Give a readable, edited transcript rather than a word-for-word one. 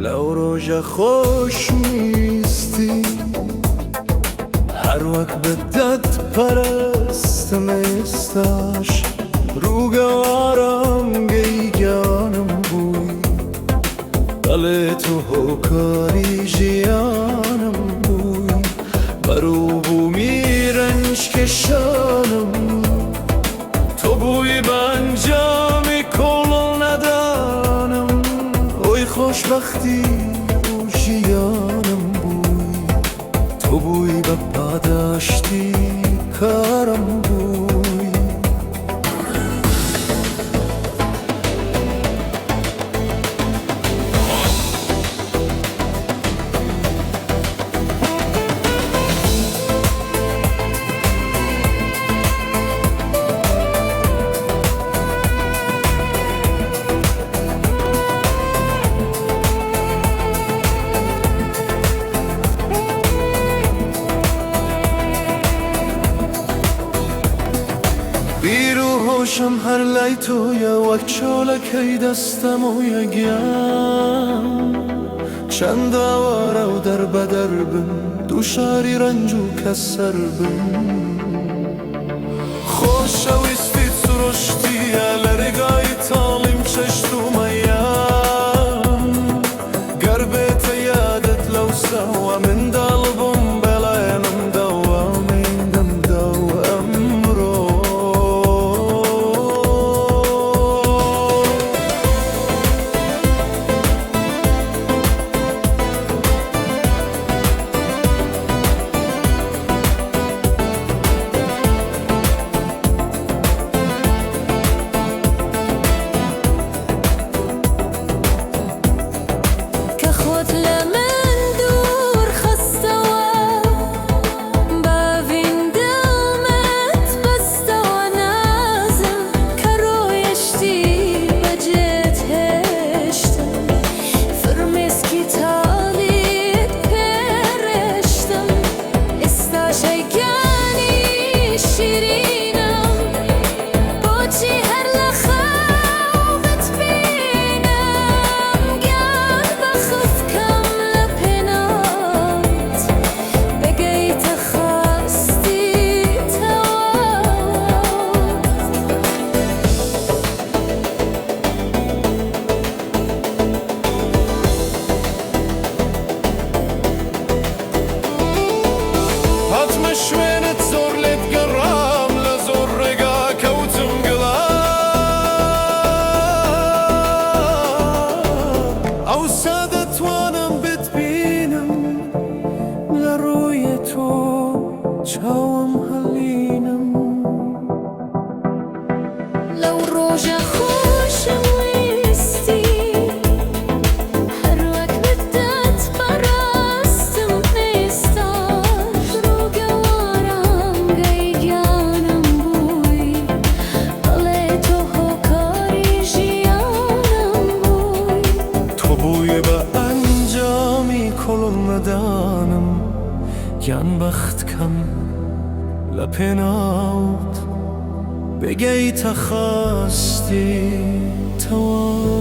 لەو ڕۆژە خۆشویستی هەر وەک بتدەت پەرستم ئێستاش ڕووگە ئارامگەی گیانم بووی بەڵێ تۆ هۆکاری ژیانم بووی بەرەو بوومی رەنج کێشانم تۆ بووی بە ئەنجامی کۆڵ نەدانم هۆی خۆشبەختی و ژیانم بووی تۆ بووی بە پاداشتی کارم بووی. بیر و هۆشم هەر لای تۆیە وەک چۆلەکەی دەستەمۆیە گیان چەند ئاوارە و دەربەدەر بم دووشاری ڕەنج و کەسەر بم. خۆشەویستیت سروشتییە لە رێگای تاڵیم چەشتوومە یان گەر بێتە یادت لەو ساوە منداڵ بووم بەڵێنم داوە مێندم داوە ئەمڕۆ. کە خۆت لە من دوور خستەوە باڤین دڵمت بەستەوە نازم کە ڕۆیشتی بەجێت هێشتم فرمێسکی تاڵیت پێ ڕێشتم ئێستاش ئەی گیانی شیرینم بۆچی هەر لە خەو بتبینم گیان بەخت کەم لە پێناوت بگەیتە خواستی تەواو. هاتمە شوێنت زۆر لێت گەڕام لە زۆر ڕێگا کەوتم گڵا ئەوسا دەتوانم بتبینم لە ڕووی تۆ چاوم هەڵینم. لەو ڕۆژە خۆشم ویستی هەر وەک بتدەت پاراستم ئێستاش ڕووگە و ئارامگەی گیانم بووی بەڵێ تۆ هۆکاری ژیانم بووی. تۆ بووی بە ئەنجامی کۆڵ نەدانم گیان بەخت کەم لە پێناوت بگەیتە خواستی تەواو.